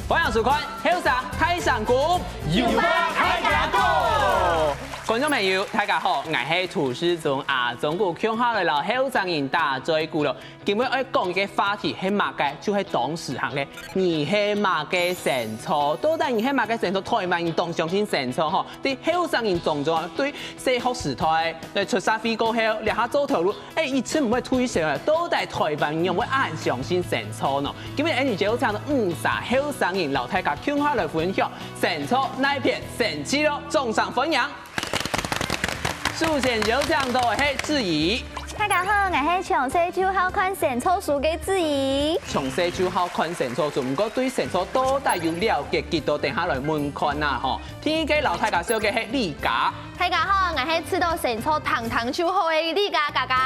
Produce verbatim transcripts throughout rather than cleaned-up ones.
歡迎收看《後生大聲公》，有話大家講。觀眾朋友，大家好，𠊎係涂世宗阿忠哥，共下來摎後生人打嘴鼓囉。今晡日愛講个話題係麼个？就係當時行个，你係麼个星座？到底你係麼个星座？台灣人當相信星座吼，在後生人當中，對細學時代，對出社會過後，這下做頭路， 欸，一直毋會退休啊，到底台灣人會恁相信星座呢？今日𠊎等邀請到五儕後生人，摎大家共下來分享星座哪片神奇囉，掌聲歡迎！首先邀請到个係志怡。大家好，𠊎係從細就好看星座書个志怡。從細就好看星座書，毋過對星座到底有了解幾多？等下來問看啊吼。第一个摎大家紹介係麗佳。 大家好，𠊎係知道星座聽聽就好个麗佳佳佳。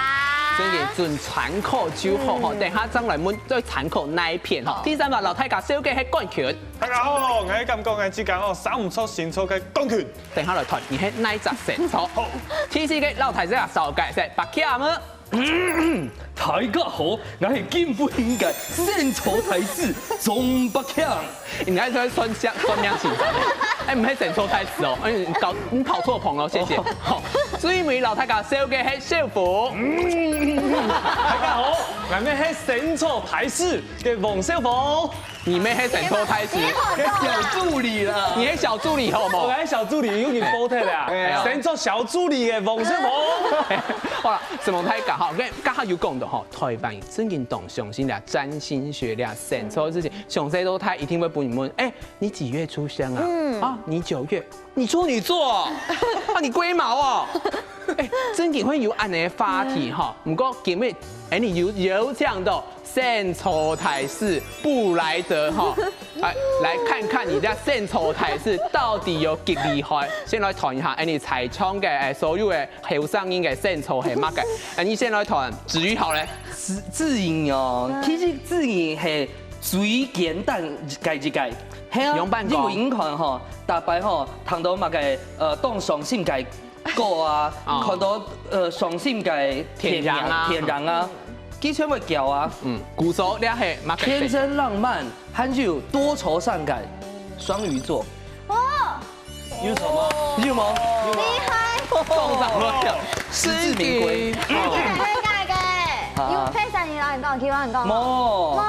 真个準參考就好吼，嗯。等下正來問對參考哪一片吼。好。第三个摎大家紹介係冠群。大家好，𠊎感覺𠊎自家吼，生毋出星座个冠群。等下來談，你係哪一隻星座？好。第四个摎大家紹介係白強。 大家好，𠊎係今晡日个星座大師鍾百強。你還在算相，算命先生？欸，毋係星座大師哦，欸，你搞，你跑錯棚了，謝謝。哦。好，最尾摎大家紹介係小福。大家好，𠊎乜係星座大師个王小福。 你乜係星座大師？你好笑啊。小助理啦。你係小助理好無？𠊎係小助理，有人報忒了啊。哎呀。星座小助理个王小福。好啦，承蒙大家吼，該剛剛有講到吼，台灣人真正當相信這占星學、這星座事情，從細到大一定會分人問，欸，你幾月出生啊？嗯。啊，你九月，你處女座哦？啊，你龜毛哦？欸，真正會有恁樣个話題吼，毋過今日，欸，你有，有講到 星座大師布萊德哈，來，來看看你這星座大師到底有幾厲害。先來談一下，欸，你在場个，欸，所有个後生人个星座係麼个？欸，你先來談子瑜好了。子，子瑜哦，嗯。其實子瑜係最簡單个一個，係啊，仰般講？因為你看吼，逐擺吼，談到麼个，呃，當傷心个 歌啊，哦。看到，呃，傷心个天陽啊。天陽啊，佢全會噭啊。嗯，故所這係麼个星座？天真浪漫，還有多愁善感，雙魚座。哦。有錯嗎？有嗎？厲害！講到了，實至名歸。真个假个？啊。有配上你老人講，佢老人講。無。無。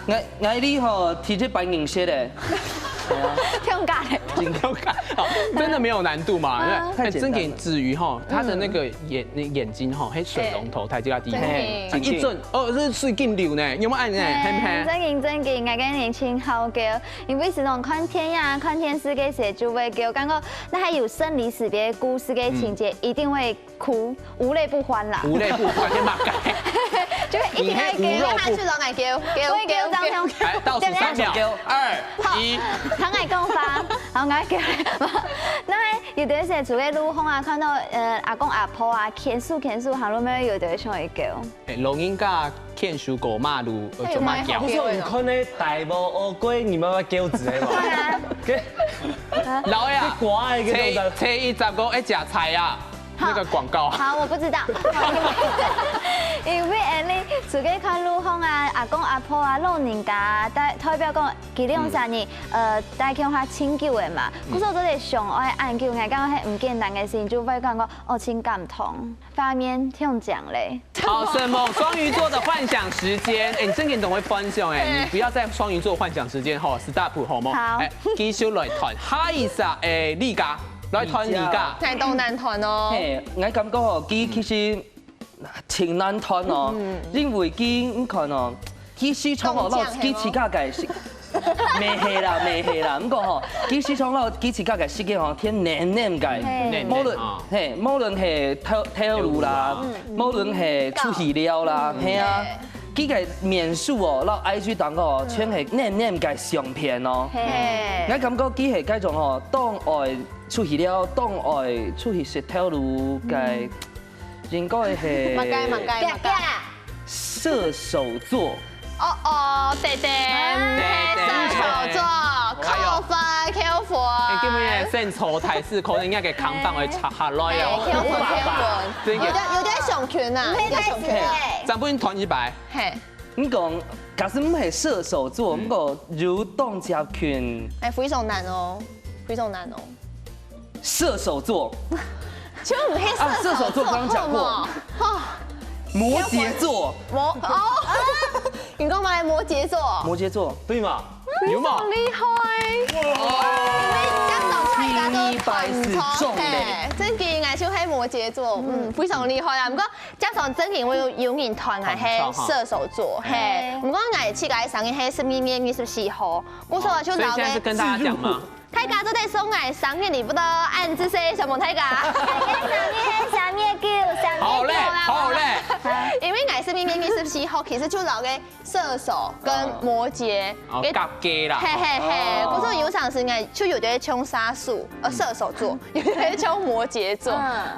𠊎，𠊎你吼，第一擺認識个。對啊。聽講咧。真的嗎？哦，真的沒有難度嘛？啊。因為，欸，太簡單了。真个子瑜吼，他的那個眼，嗯。那眼睛吼，係水龍頭，欸。在這個地方。真个。欸，一陣，哦，係水金流呢，有沒有按呢？嘿，嘿，嘿。真个，真个，𠊎个年輕好个，因為時常看電影、看電視个時候就會噭，感覺該還有生離死別故事个情節，嗯。一定會 哭，無淚不歡啦。無淚不歡，你嘛該。就會一定愛噭。你還無肉不，他去摎𠊎噭，噭，我會噭，噭，噭。這樣。來，倒數三秒，噭。二，好，一。聽𠊎講話，好，𠊎噭。該有个時節，在路項啊，看到，呃，阿公阿婆啊，牽手牽手，行路尾有个想愛噭。欸，老人家牽手過馬路，呃，做麼个噭？不是，你看那大帽烏龜，你媽媽噭子的嘛？對啊。OK。老爺啊，你乖的，給我的。初，初一十五愛食菜啊。 好。那個廣告。好，我不知道。因為恁呢，出去看路項啊，阿公阿婆啊，老人家啊，代，代表講，佢兩儕人，嗯。呃，戴共下盡久个嘛。嗯。故所做得相愛恁久，𠊎感覺係毋簡單个事情，就會感覺，哦，盡感動，畫面忒靚咧。好，承蒙雙魚座的幻想時間。欸，你真个當會幻想欸，你不要在雙魚座幻想時間吼，stop好無？好。欸，繼續來談下一隻，欸，你家。 來談你家。哪當難談哦。嘿，𠊎感覺吼，佢其實盡難談哦，嗯。因為佢，你看哦，佢時常吼，摎佢自家个事，毋係啦，毋係啦，毋過吼，佢時常摎佢自家个事情吼，添黏黏个，嘿。黏黏啊。無論，嘿，無論係頭，頭路啦，頭路啊。無論係出去尞啦，嗯。嘿啊。 佢个面書哦，摎IG當中哦，全係黏黏个相片哦。嘿。𠊎感覺佢係該種哦，當愛出去尞，當愛出去食頭路个，嗯。應該係麼个，麼个，麼个？射手座。哦，哦，對，對，嗯，係射手座，哎喲。扣分，扣分。哎，今晡日个星座大師可能人家个看板會拆下來哦。哎，扣分，扣分。真个。有點，有點想圈啊，有點想圈。哎，再分你團一擺。嘿。你講，假使毋係射手座，嗯。毋過有當接近。哎，非常難哦，非常難哦。射手座。就毋係射手座，啊，射手座剛剛講過。好無？吼。摩羯座。摩，哦。你講嘛，摩羯座。摩羯座。對嘛？有嘛？很厲害。哇。因為這種大家都傳統，嘿，正經應該就係摩羯座，嗯，非常厲害啊。毋過 加上正經有，有人傳𠊎係射手座，嘿。毋過𠊎自家个生日係十二月二十四號，故所啊就留个。所以現在是跟大家講嗎？大家做得送𠊎生日禮物咯，恁仔細，承蒙大家。生日係三月九，三月九。好嘞，好嘞。因為𠊎十二月二十四號其實就留个射手跟摩羯，哦，佮家啦。嘿嘿嘿，哦。故所有常時𠊎就有點像射手，呃，射手座， 有點像摩羯座。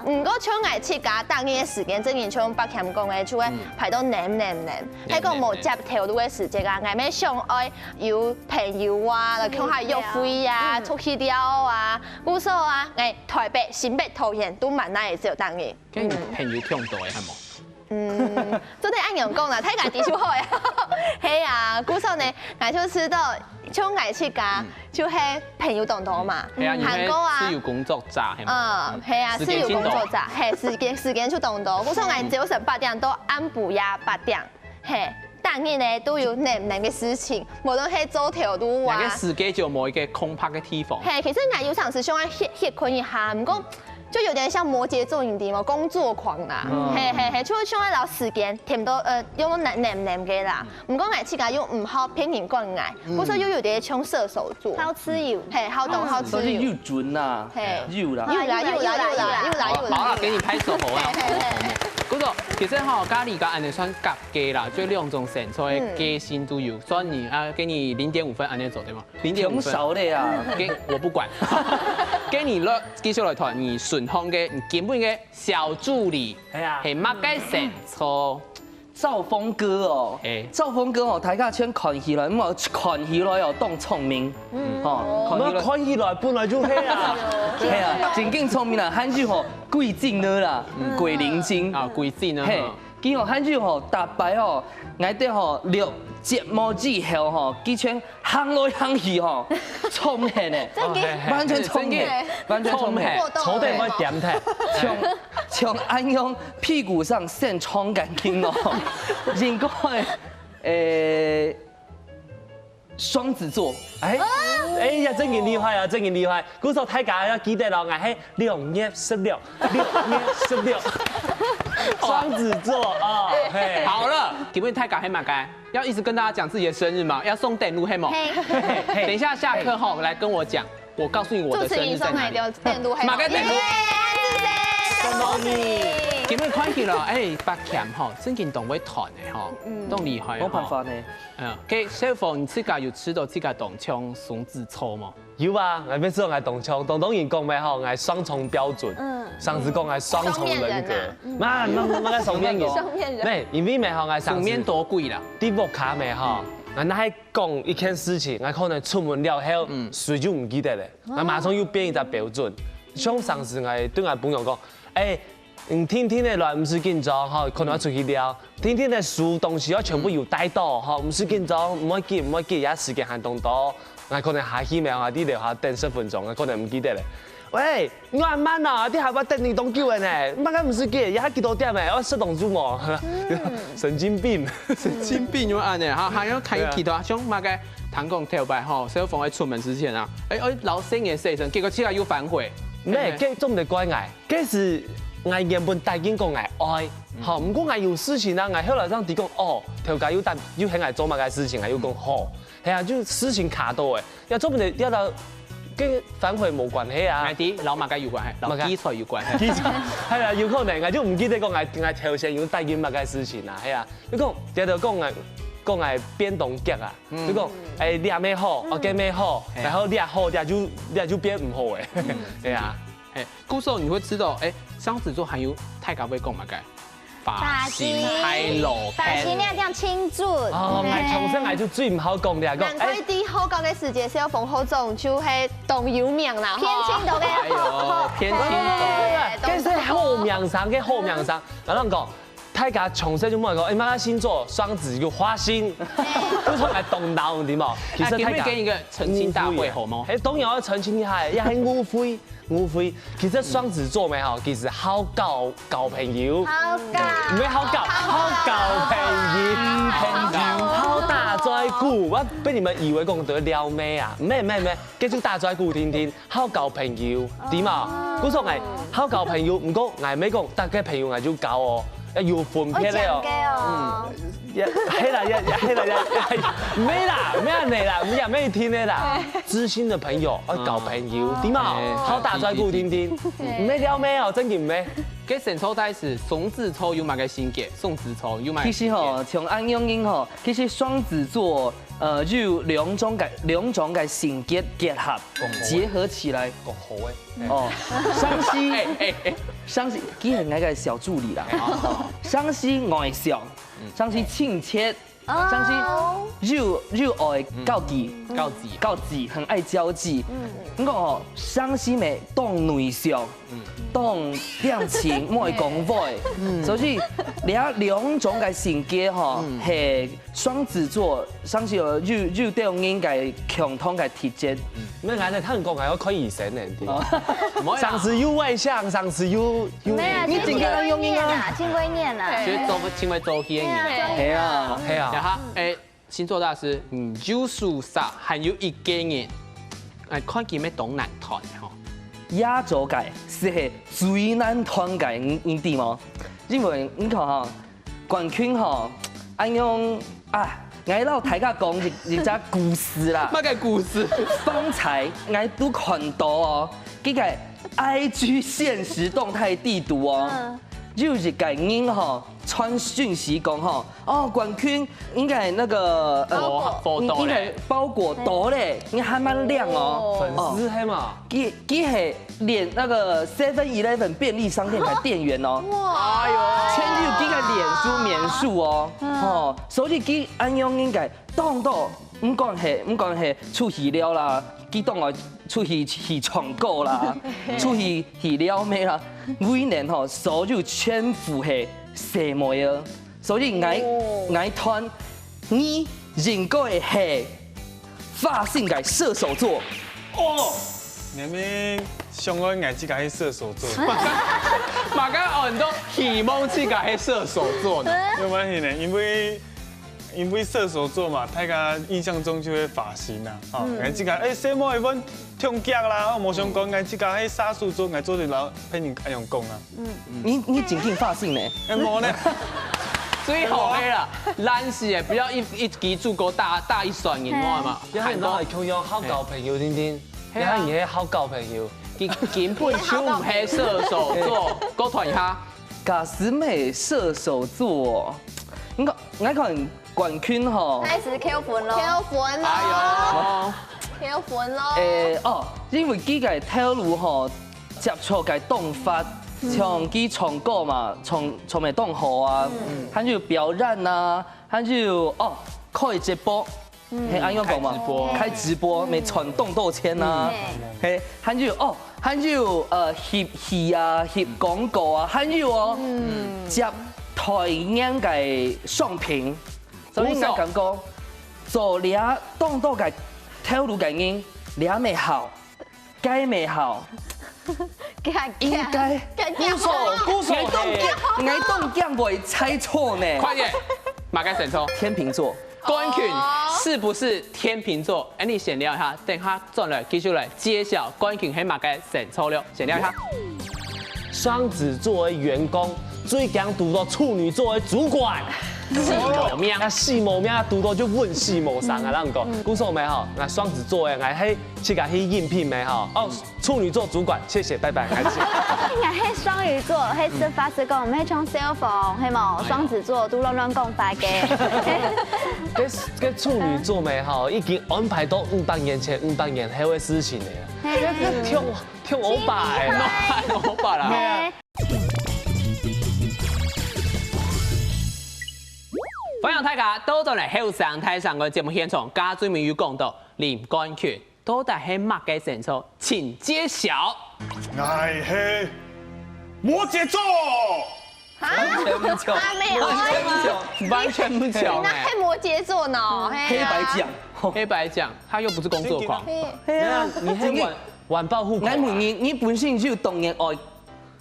嗯。毋過像𠊎自家打人个時間，正經像柏謙講个，就會排到淰淰淰。係講無接頭路个時節啊，𠊎乜想愛有朋友啊，來共下約會啊，出去尞啊，故所啊，𠊎台北、新北、桃園都滿哪會只有打人。跟你朋友共多个，係無？ 嗯，做得恁樣講啦，大家知就好呀。係啊，故所呢，𠊎就知道，像𠊎自家，就係朋友當多嘛。係啊，你係自由工作者，係嘛？嗯，係啊，自由工作者，係，時間，時間就當多。故所𠊎朝晨八點到暗晡夜八點，係，逐日呢都有淰淰个事情，無論係做頭路啊。那個時間就無一個空白个地方。係，其實𠊎有常時想愛歇，歇睏一下，毋過 就有點像摩羯座，你知無？工作狂啦，嘿嘿嘿，就像愛摎時間填到，呃，用到淰淰淰个啦。毋過𠊎自家又毋好別人管𠊎，故所又有點像射手座，好自由。嘿，好動好自由。所以又準啦，嘿，有啦，有啦有啦有啦有啦有啦。好了，給你拍手，好了。嘿嘿嘿。不過其實哈，咖哩个恁樣算合格啦，就兩種選擇，个性都有，算你啊，給你零點五分，恁樣做對嗎？ 零點五分。少的啊。給，我不管。給你了，繼續來談你順風个，你根本个小助理，哎呀，係麼个星座？兆峰哥哦，哎，兆峰哥哦，大家先看起來，毋好看起來哦，當聰明，嗯，哦，看起來，看起來本來就係啊，係啊，真正聰明啦，還有吼，鬼精的啦，鬼靈精啊，鬼精的，嘿，佢吼，還有吼，大白吼，𠊎兜吼，錄節目之後吼，佢全 行來行去吼，衝現呢，真个，完全衝現，完全衝現，衝現，坐得會點忒，像像恁樣屁股上生長感情哦，應該，誒，雙子座，哎，哎呀，真个厲害啊，真个厲害，故所大家要記得哦，𠊎係兩月十六，兩月十六，雙子座啊，嘿，好了，請問大家係麼个？ 要一直跟大家講自己的生日嗎？要送等路係無？嘿，等一下下課後來跟我講，我告訴你我的生日在哪裡。主持人送來的等路係無？麼个等路？耶，恭喜你！今日看起來，哎，柏謙吼，正經當會談个吼，當厲害吼。沒辦法呢。嗯，OK，小鳳，你自家有知道自家當像雙子座無？ 有啊，𠊎每次講𠊎當像，當多人講咩吼，𠊎雙重標準，嗯，上司講𠊎雙重人格，雙面人啊，嗯，嘛嘛嘛个雙面人，雙面人，咩，因為咩吼，𠊎上司雙面多鬼啦，在屋下咩吼，𠊎若係講一件事情，𠊎可能出門了後，嗯，隨就毋記得了，𠊎馬上又變一隻標準。像上司𠊎對𠊎朋友講，哎， 嗯，定定仔來，毋使緊張吼，可能愛出去尞。定定仔書東西愛全部有帶到吼，毋使緊張，毋會急，毋會急，也時間還當多。𠊎可能下去咩，啊，在樓下等十分鐘，𠊎可能毋記得了。喂，你恁慢啊，在下背等你當久了呢，麼个毋使急，也幾多點了，愛食東西無？神經病。神經病又恁呢，哈，還有看有其他，像麼个，聽講頭擺吼，小鳳愛出門之前啊，哎，哎，摎細人說一聲，結果自家又反悔。咩，這做毋得怪𠊎。 該時𠊎原本答應講𠊎愛，吼，毋過𠊎有事情啊，𠊎後來正知講，哦，頭家又答又喊𠊎做麼个事情，𠊎又講好，係啊，就事情卡到誒，也做毋得，也摎該反悔無關係啊。𠊎知，摎麼个有關係？麼个？摎記錯有關係。記錯，係啊，有可能，𠊎就毋記得講𠊎𠊎頭先有答應麼个事情啊，係啊，你講，這就講𠊎講𠊎變動腳啊，就講，誒，這乜好，哦，該乜好，然後這好，這就這就變毋好誒，係啊。 哎，故所你會知道，哎，雙子座還有大家會講麼个？花心太老派。花心你這樣慶祝。哦，𠊎從細𠊎就最毋好講了，講，難怪在學校个時節，小鳳好總就係當有名啦，吼。偏心的，哎呦，偏心的。對，該係好名聲，該好名聲。然後講，大家從細就問講，哎，麼个星座雙子有花心，都出來動腦，對無？其實大家哎，給不給一個澄清大會好嗎？哎，當然要澄清一下，也很誤會，誤會。其實雙子座咩吼，其實好交交朋友，好搞，毋係好交，好交朋友，朋友，好打嘴鼓。我分你們以為講得撩妹啊，毋係毋係毋係，這就打嘴鼓定定，好交朋友，對無？故所𠊎好交朋友，毋過𠊎毋係講逐個朋友𠊎就交哦，要有分別个哦。个哦。也，係啦，也，係啦，也，毋係啦，毋係恁樣啦，毋係，毋係聽个啦。知心的朋友，愛交朋友，對嘛？哎好打嘴鼓定定，毋係撩妹哦，正經毋係。該生肖大師，雙子座有麼个性格？雙子座有麼个其實吼，像恁樣人吼，其實雙子座，呃，就有兩種个兩種个性格結合，結合起來。講好誒。哦，上司，哎哎哎，上司，佢係𠊎个小助理啦。上司外向，上司親切，上司又又愛交際，交際交際，很愛交際。你講哦，上司咩當內向，當恬靜，毋愛講話，所以這兩種个性格吼，係雙子座，上司有有有對人个共同个特質。那來了，他很講還要看醫生呢，對。毋會啦上司又外向，上司又又沒有，你真个要用力啊啊，盡會念啊。其實做不清會做戲个人。對啊，係啊，係啊，然後，哎，星座大師，嗯，有手煞，還有一個人，哎，看佢乜當難斷吼。壓軸个係最難斷个，你你知無？因為你看哈，冠軍吼，恁樣啊，𠊎摎大家講一一隻故事啦。麼个故事？方才𠊎都看到哦，這個I G限時動態地圖哦，有一個人吼傳訊息講吼，哦，冠軍應該那個呃，包包到咧應該包裹到咧，你還蠻靚哦。粉絲係嘛？佢佢係連那個Seven Eleven便利商店个店員哦。哎呦，全部有佢个臉書面書哦，吼，所以佢恁樣應該當多，毋管係毋管係出去尞啦，佢當愛出去去唱歌啦，出去去撩妹啦，每年吼所有全部係細妹啊，所以𠊎𠊎斷，你應該係花心个射手座。哦，你們想愛𠊎自家係射手座，麼个恁多希望自家係射手座呢？有關係呢？因為因為射手座嘛，大家印象中就會花心啊，吼，𠊎自家哎，細妹一般跳腳啦，吼，無想講𠊎自家係射手座，𠊎做得摎別人恁樣講啊。你你真經花心呢？哎，無呢，最好係啦，懶尸哎，不要一一支竹篙打打一船人，你知道嗎？你看你都還共樣好交朋友，定定，你看你還好交朋友，佢根本就毋係射手座，我斷一下。假使係射手座，應該應該可能冠軍吼。開始扣分咯。扣分哎咯，呦，扣分咯。誒哦，因為佢个頭路吼，接觸个動法，像佢唱歌嘛，唱唱个當好啊，還有表演啊，還有哦，開直播，係恁樣講嘛，開直播開直播，每賺當多錢啊，係，還有哦，還有呃，翕戲啊，翕廣告啊，還有哦，接代言个商品，所以應該講，做這當多个頭路个人，這乜好，該乜好，應該。鼓手鼓手，𠊎當驚，𠊎當驚會猜錯呢。快點，麼个星座？天秤座。冠軍是不是天秤座？哎，你先尞一下，等下轉來繼續來揭曉冠軍係麼个星座了。先尞一下。雙子座的員工最驚堵到處女座的主管，死無命啊，死無命啊，堵到就穩死無生啊！讓你講，故所咩吼，那雙子座的，𠊎係自家去應聘咩吼，哦，處女座主管，謝謝，拜拜，感謝。哎呀，係雙魚座，係實話實講，毋係像小鳳，係無？雙子座都亂亂講話个。這這處女座咩吼，已經安排到五百年前、五百年後的事情了。這這跳跳歐巴的啦。歐巴啦。歡迎大家倒轉來後生大聲公个節目現場，剛最尾有講到林冠群，到底係麼个星座？請揭曉。 𠊎係摩羯座。完全不巧，他没有完全不巧，完全不巧那哎。黑摩羯座呢？嘿啊黑白讲，黑白讲，他又不是工作狂。嘿没有啊，你黑晚晚报户口啊。俺问你，你本身就当然爱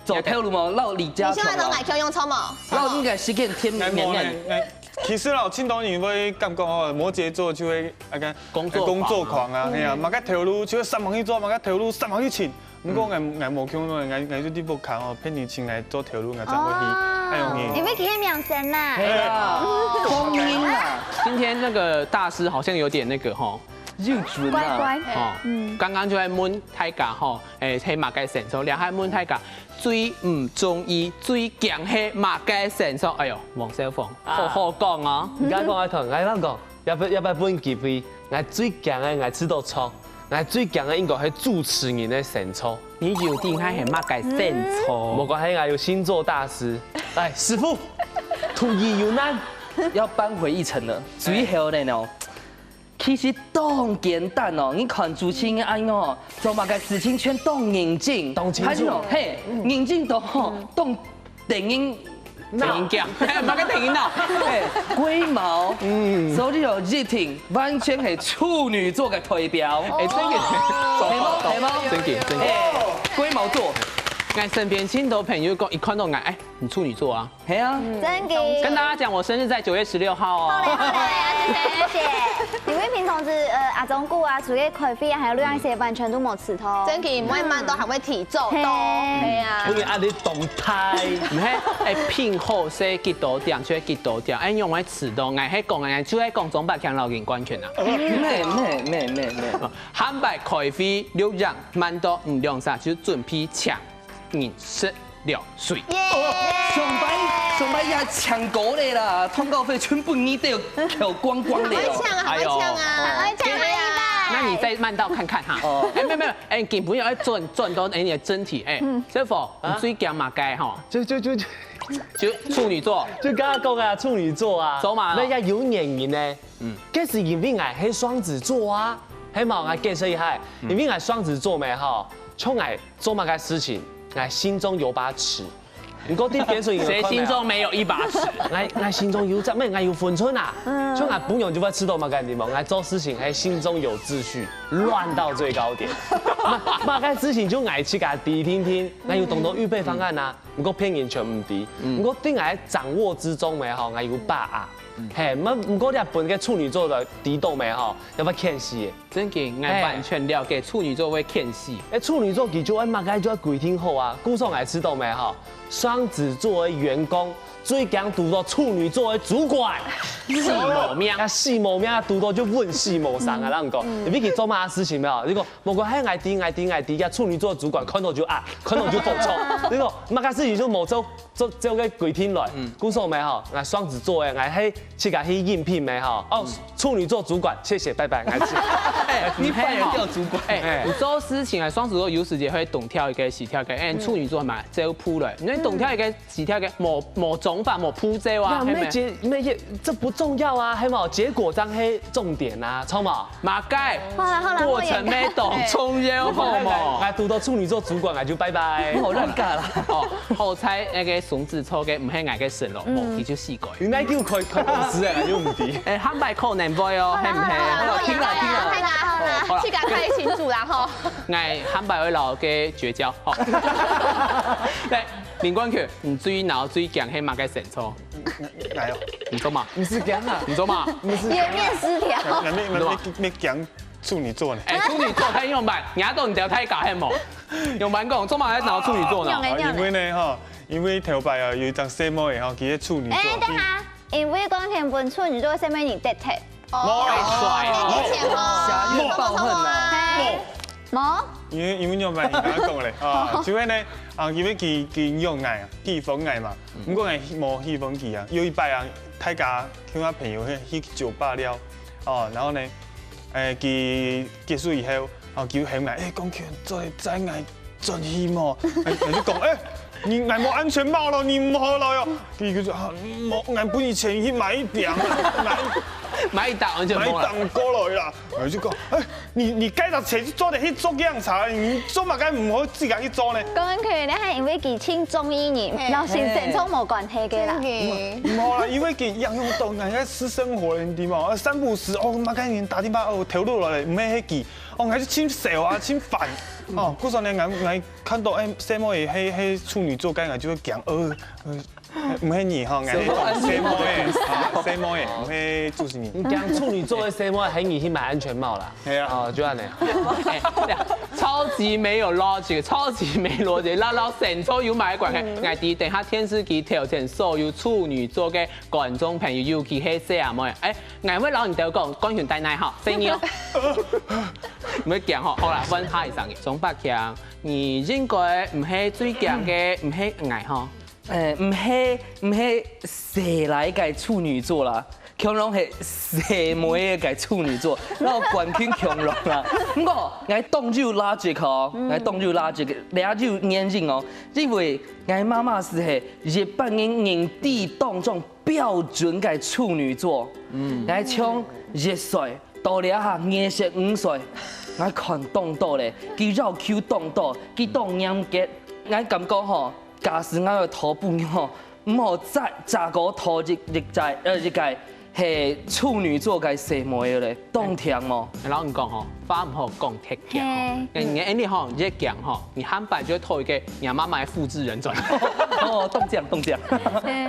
做头路嘛，老李家你现在都买强票用抽吗？啊，老应该是跟天哎，明年我呢，哎，其实啦，青岛人会感觉哦，摩羯座就会那个工作狂啊工作狂啊，哎呀，嘛个头路就会上忙去做，嘛个头路上忙去请。不过俺俺无穷咯，俺俺就地不看哦，骗你请来做头路，俺才会去，哎呦你你，们今天秒神呐？哎呀，光阴啊，今天那个大师好像有点那个哈，又准乖乖啊，，哦，刚刚就在问大家吼，哎，係麼个星座，然後還問大家最毋中意、最驚係麼个星座。哎喲，黃少峰，好好講哦。你剛講啊，同，我講，要不要不要分機會？我最驚个，我知道錯，我最驚个應該係主持人个星座。你有定還係麼个星座？無關係，我有星座大師。來，師傅，土地有難。要扳回一城了，最后了喏。其实当简单哦，你看主持人安哦，做么个事情全当认真，当清楚还有嘿，认真到吼，当电影電影獎，哎，麼个電影哦。嘿，龜毛，嗯，所以哦，一定完全係處女座个代表。哎，真个，係無？係無？真个，真个。哎，龜毛座，哎，身邊盡多朋友講，一看到𠊎，哎，你處女座啊。係啊，真的。跟大家講，我生日在九月十六號哦。好嘞，好嘞，謝謝，謝謝。因為平常時，呃，阿忠哥啊，出去開會啊，還有錄音時，完全都無遲到。真个，毋會慢到還會提早到，嘿係啊我。个壓力動態。毋係，哎，拼好勢幾多點就係幾多點，哎，用來遲到，𠊎係講，𠊎就係講鍾百強老人關係啊。咩咩咩咩咩，下擺開會錄音慢到毋兩儕就準備請人食了水。上擺上擺也搶過咧啦，通告費全部你都有扣光光咧哦。還會搶啊，還會搶啊，還會搶啊。那你再慢到看看哈。哦哎，沒有沒有，哎，你今晡日要轉轉到哎你的真題，哎，師傅，你最驚麼个吼？就就就就就處女座。就剛剛講啊，處女座啊，走馬了那要有原因呢。嗯，該是因為𠊎係雙子座啊，係嘛？𠊎解釋一下，因為𠊎雙子座咩吼，像𠊎做麼个事情，𠊎心中有把尺。毋過對別人誰心中沒有一把尺？ 𠊎𠊎心中有尺，咩？𠊎有分寸啊。像𠊎本人就會知道麼个地方，𠊎做事情係心中有秩序，亂到最高點。麼麼个事情就𠊎自家知定定，𠊎有當多預備方案啊。毋過別人全毋知，毋過對𠊎掌握之中咩吼，𠊎有把握。嘿，毋毋過這本个處女座个知道咩吼，要不要譴死？真个，𠊎完全了解處女座會譴死。哎，處女座佢就愛麼个就愛規定好啊，故所𠊎知道咩吼？雙子座的員工最驚堵到處女座的主管，死無命。啊，死無命，堵到就穩死無生啊！咱講，你比佢做麼个事情沒有？你講，無過，嘿，𠊎知，𠊎知，𠊎知，呀，處女座主管看到就啊，看到就暴躁。你講，麼个事情就無做，做照个規定來，故所咩吼？𠊎雙子座的，𠊎係自家去應聘咩吼？哦，處女座主管，謝謝，拜拜，𠊎知。哎，你反而掉主管。哎，你做事情啊，雙子座有時節會東跳一個西跳一個，哎，處女座嘛，照步來，你東跳一個西跳一個，無無章法，無步驟啊，呀，係無？沒結沒結，這不重要啊，係無？結果正係重點啊，著無？嘛該，好啦好啦，過程沒懂，重要好無？哎，堵到處女座主管，哎，就拜拜。好爛尬啦。哦，好彩那個雙子座个毋係𠊎个神咯，無佢就死過。你那就開開公司啊，又毋知。哎，下擺可能會哦，係毋係？好啦，停啦，停啦。好啦好啦，去趕快清楚啦吼。哎，下擺會老个絕交。好，來，林冠權，你最惱最驚係麼个星座？來哦，你做嘛？你是講啊？你做嘛？顏面失調。那沒沒沒沒講處女座呢？哎，處女座太勇敢，你還懂你條太高係無？勇敢講，做嘛還惱處女座呢？啊，因為呢哈，因為頭擺啊有一張細妹哈，佢係處女座。哎，等下，因為光天本處女座上面你得體。哦，太帥了騙你錢哦，下月報恨啊。嘿，無，因為因為勇敢，你剛剛講咧啊，就係呢啊，因為佢佢用愛啊，佢分愛嘛。不過愛無喜歡佢啊，有一擺啊，大家同下朋友去去酒吧了，哦，然後呢，誒，佢結束以後，哦，佢喊𠊎，誒，光權再再𠊎轉去無？𠊎就講，誒，你𠊎無安全帽咯，你毋好來哦。佢佢就啊，無，𠊎分你錢去買一頂啊，買一買一打完全無啦。買一打過來啦，我就講，哎，你你該搭車就做得去做警察，你做麼个毋好自家去做呢？講佢，你還因為佢盡中意你，嘿。然後先生做無關係个啦。真的。毋好啦，因為佢影響到人家私生活了，你知嗎？三不時哦，麼个人打電話哦，投入了，毋係迄句，哦，還是盡愁啊，盡煩。哦，故所呢，𠊎𠊎看到哎，細妹，嘿嘿，處女座，該𠊎就會講，呃呃。 毋係你吼，𠊎係細妹仔，啊，細妹仔，毋係主持人。你講處女座个細妹仔，喊你去買安全帽啦。係啊。哦，就恁樣。哎，對啊，超級沒有 logic，超級沒邏輯，那老神州有買關係。嗯。哎，第一，等下電視機頭前所有處女座个觀眾朋友，尤其係細阿妹，哎，𠊎會摎你兜講，關係大哪吼，細妞。毋會講吼，好啦，問下一聲，鍾百強，你應該毋係最強个，毋係𠊎吼。 誒，毋係，毋係細倈个處女座啦，強龍係細妹仔个處女座，然後冠軍強龍啦。毋過，𠊎當有logic吼，𠊎當有logic，這有原因哦，因為𠊎媽媽斯係一般人認知當中標準个處女座，𠊎從一歲到這下二十五歲，𠊎看當多咧，佢要求當多，佢當嚴格，𠊎感覺吼， 假使𠊎愛討餔娘吼，毋好再再過討一一隻呃一個係處女座个細妹仔咧，當甜無？摎你講吼，話毋好講忒強吼。嘿。你你你吼，你一講吼，你下擺就會討一個你媽媽个複製人轉來。哦，中獎中獎。嘿，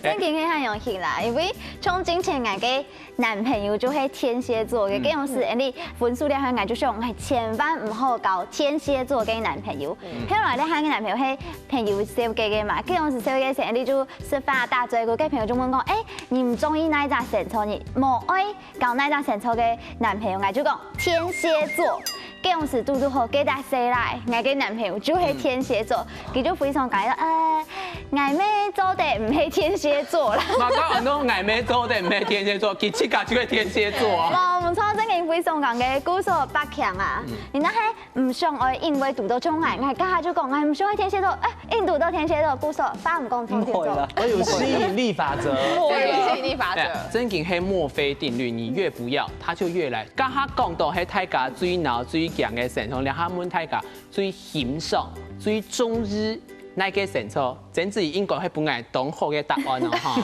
正經係恁樣形啦，因為像之前𠊎个 男朋友就係天蠍座个，嗯。該樣時，恁呢分手了後，𠊎就想，哎，千萬毋好交天蠍座个男朋友。嗯。後來呢，該个男朋友係朋友紹介个嘛，該樣時紹介時，恁呢就食飯打嘴鼓，該朋友就問講，哎，你毋中意哪一隻星座？你無愛交哪一隻星座个男朋友？𠊎就講天蠍座。 該樣時堵堵好，該搭細倈，𠊎个男朋友就係天蠍座，佢就非常感覺，呃，𠊎乜做得毋係天蠍座啦。嘛講恁多，𠊎乜做得毋係天蠍座，佢自家就係天蠍座啊。無，毋錯，正經非常感覺，故所百強啊，你那還毋想愛因為堵到像𠊎，𠊎家下就講，𠊎毋想愛天蠍座，哎，硬堵到天蠍座，故所百毋講天蠍座。毋會啦。我有吸引力法則。對，吸引力法則。哎，正經係墨菲定律，你越不要，它就越來。 這下講到係大家最惱最驚个星座，這下問大家最欣賞、最中意哪個星座？真子怡應該係分𠊎當好个答案哦，哈。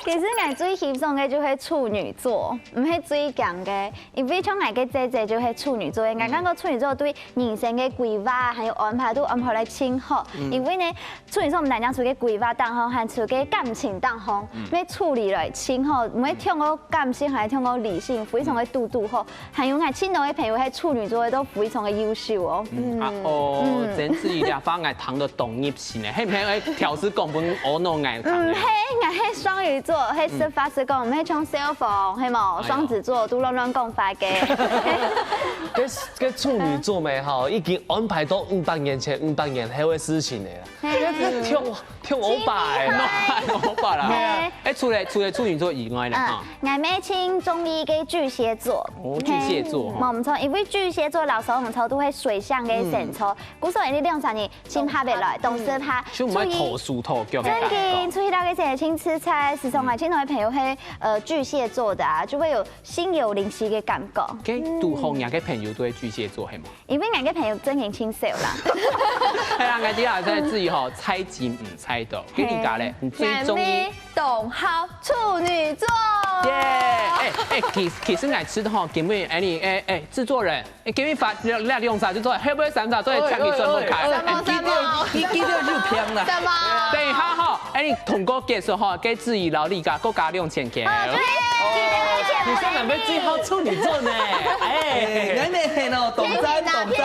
其實𠊎最欣賞个就係處女座，毋係最驚个，因為像𠊎个姐姐就係處女座，𠊎感覺處女座對人生个規劃還有安排都安排來盡好，因為呢， 處女座毋單淨在該規劃當中，還在該感情當中，愛處理來盡好，毋會忒過感性，還忒過理性，非常个堵堵好。還有𠊎盡多个朋友係處女座个，都非常个優秀哦。嗯，啊哦，真子怡這話𠊎聽到當入心呢，係毋係愛挑事講分阿諾𠊎聽呢？毋係，𠊎係雙魚座，係實話實講，毋係像小鳳，係無？雙子座都亂亂講話个。該該處女座咩吼，已經安排到五百年前、五百年後个事情了啦。 嘿。這這忒忒歐巴个啦。歐巴啦。嘿。哎，除了除了處女座以外呢，嗯，哈。𠊎乜盡中意个巨蟹座。哦，巨蟹座哈。嘿，無毋著，因為巨蟹座老實講毋著都係水象个星座，故所你兩儕人親合得來，當適合。就毋會拖手拖腳个感覺。正經，出去尞个時節盡自在，時常啊，盡多个朋友係呃巨蟹座个啊，就會有心有靈犀个感覺。該堵好若个朋友都係巨蟹座，係無？ 因為𠊎个朋友正經盡少啦。係啊，𠊎知啊，在自己吼，猜忌毋猜到。該你家咧，你最中意？𠊎當好處女座。耶！哎哎，其其實𠊎知道吼，今晡日哎你哎哎製作人，哎今晡日發這這兩隻製作人，後尾三隻做得請佢轉屋下。哎哎哎哎，記得記得就平啦。什麼？等一下吼，哎你通告結束吼，該子怡摎你家各加兩千塊。哦，對，記得兩千塊。你說哪位最好處女座呢？哎。哎，恁樣係哦，當讚當讚，